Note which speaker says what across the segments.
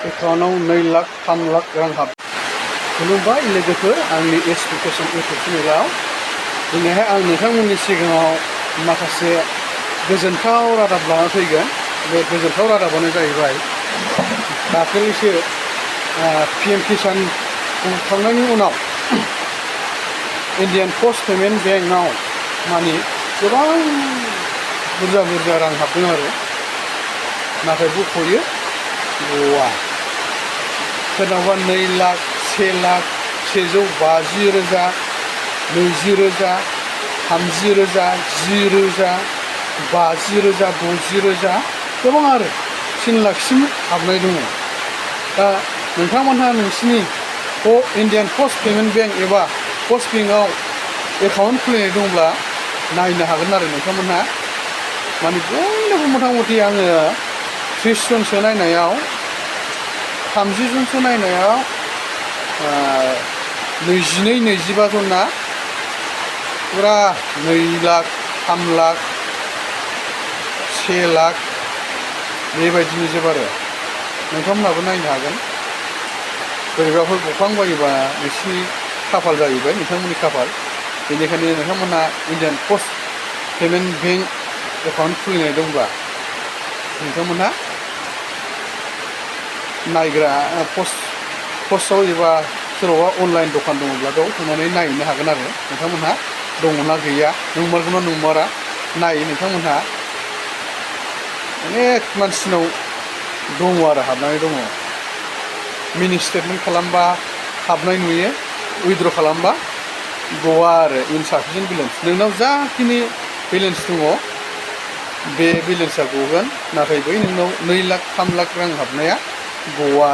Speaker 1: एकाउन्टाव 2 लाख 3 लाख रां हाब खुलुमबाय लोगोफोर आंनि एसपिकेसन इउटुब चेनेलाव दिनैहाय आं नोंथांमोननि सिगाङाव माखासे गोजोनथाव रादाब लाना फैगोन। बे गोजोनथाव रादाबानो जाहैबाय दाखालिसो पिएम किसान खुंखांनायनि उनाव इन्डियान पस्ट पेमेन्ट बेंकआव माने गोबां बुरजा बुरजा रां हाबदों आरो नाथाय बख'यो गवा। सोरनावबा 2 लाख 1 लाख 150,000 20,000 30,000 10,000 50,000 60,000 गोबां आरो 3 लाखसिम हाबनाय दङ। दा नोंथांमोनहा नोंसिनि इन्डियान पस्ट पेमेन्ट बेंक एबा पस्ट बेंकआव एकाउन्ट खुलिनाय दंब्ला नायनो हागोन आरो नोंथांमोनहा माने बयनोबो मथा मथि आङो 30 जनसो नायनायाव 30 जनसो नायनायाव 22-25 जना फुरा 2 लाख 3 लाख 1 लाख बेबायदिनो जोब आरो नोंथांमोनहाबो नायनो हागोन। बोरैबाफोर गफ्लांबायोबा नोंसिनि खाफाल जाहैबाय, नोंथांमोननि खाफाल। बेनिखायनो नोंथांमोनहा Indian post payment bank account खुलिनाय दंब्ला नोंथांमोनहा नायग्रा पस्टआव एबा सोरबाबा अनलाइन दखान दङब्ला बेयाव थांनानै नायनो हागोन आरो नोंथांमोनहा दङना गैया, नंमारगौना नंमारा नाय। नोंथांमोनहा अनेक मानसिनाव दङ आरो हाबनानै दङ। मिनि स्टेटमेन्ट खालामबा हाबनाय नुयो, उइद्र' खालामबा गवा आरो इनसाफिसियेन्ट बेलेन्स। नोंनाव जाखिनि बेलेन्स दङ बे बेलेन्सआ गगोन, नाथाय बै नोंनाव 2 लाख 3 लाख रां हाबनाया गवा।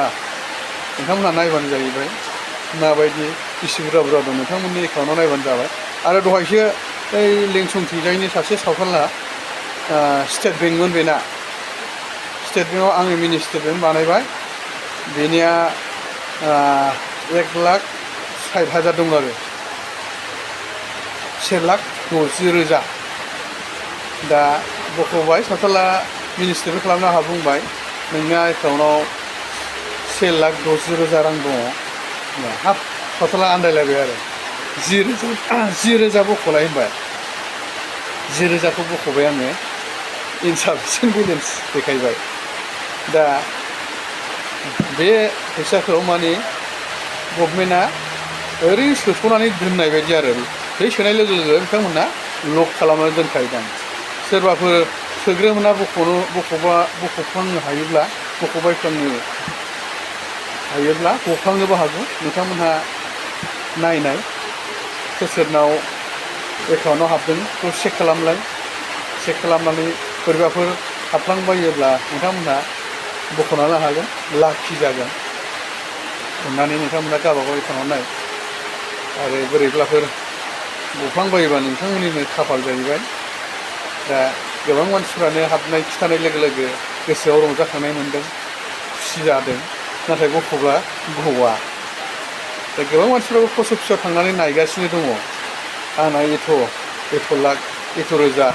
Speaker 1: नोंथांमोनहा नायबानो जाहैबाय माबायदि बेसे बुरजा बुरजा दं नोंथांमोननि एकाउन्टाव नायबानो जाबाय। आरो दहायसो ओइ लेंसुंथिजायनि सासे सावथालना स्टेट बेंकमोन, बेना स्टेट बेंकआव आङो मिनि स्टेटमेन्ट बानायबाय। बेनिया 1,60,000 दं आरो 1,60,000। दा बख'बाय सावथाला मिनि स्टेटमेन्ट खालामनो आंहा बुंबाय नोंना एकाउन्टाव 1,60,000 रां दङ। हाब सावथाला आन्दायलायबाय आरो 10,000 बख'लाय होनबाय। 10,000खौ बख'बाय आङो, इनसाफिसियेन्ट बेलेन्स देखायबाय। दा बे फैसाखौ माने गभर्नमेन्टआ ओरैनो सोथ'नानै दोननाय बायदि आरो बे सोनाय लोगो लोगो बिथांमोनहा लक खालामनानै दोनखायोदां। सोरबाफोर सोग्रोमोना बख'फ्लांनो हायोब्ला बख'बायफ्लांनो हायोब्ला गफ्लांनोबो हागौ। नोंथांमोनहा नायनाय सोरनाव एकाउन्टाव हाबदों बेखौ चेक खालामलाय। चेक खालामनानै बोरैबाफोर हाबफ्लांबायोब्ला नोंथांमोनहा बख'नो हागोन, लाखि जागोन। अननानै नोंथांमोनहा गावबागाव एकाउन्टाव नाय। आरो बोरैब्लाफोर गफ्लांबायोबा नोंथांमोननिनो खाफाल जाहैबाय। दा गोबां मानसिफ्रानो हाबनाय खिथानाय लोगो लोगो गोसोआव रंजाखांनाय मोन्दों, खुसि जादों, नाथाय बख'ब्ला गवा। दा गोबां मानसिफ्राबो पस्ट अफिसाव थांनानै नायगासिनो दङ आंना एथ' लाख 1,000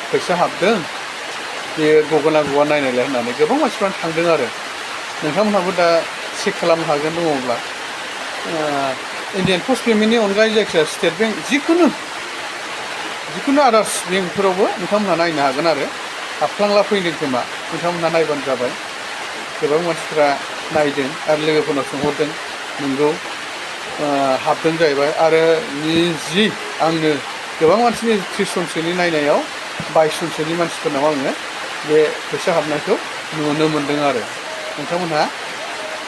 Speaker 1: फैसा हाबदों, बेयो गगोना गवा नायनायलाय होननानै गोबां मानसिफ्रानो थांदों आरो नोंथांमोनहाबो दा चेक खालामनो हागोन दङब्ला। इन्डियान पस्ट पेमेन्टनि अनगायै जायखिजाया स्टेट बेंक जिखुनु आदार्स बेंकफोरावबो नोंथांमोनहा नायनो हागोन आरो हाबफ्लांला फैदों खोमा नोंथांमोनहा नायबानो जाबाय। गोबां मानसिफ्रा नायदों आरो लोगोफोरनाव सोंहरदों, नोंगौ हाबदों जाहैबाय। आरो जि आंनो गोबां मानसिनि 30 जनसोनि नायनायाव 22 जनसोनि मानसिफोरनाव आङो बे फैसा हाबनायखौ नुनो मोन्दों आरो नोंथांमोनहा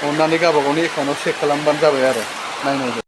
Speaker 1: अननानै गावबा गावनि एकाउन्टाव चेक खालामबानो जाबाय आरो नायनायजों।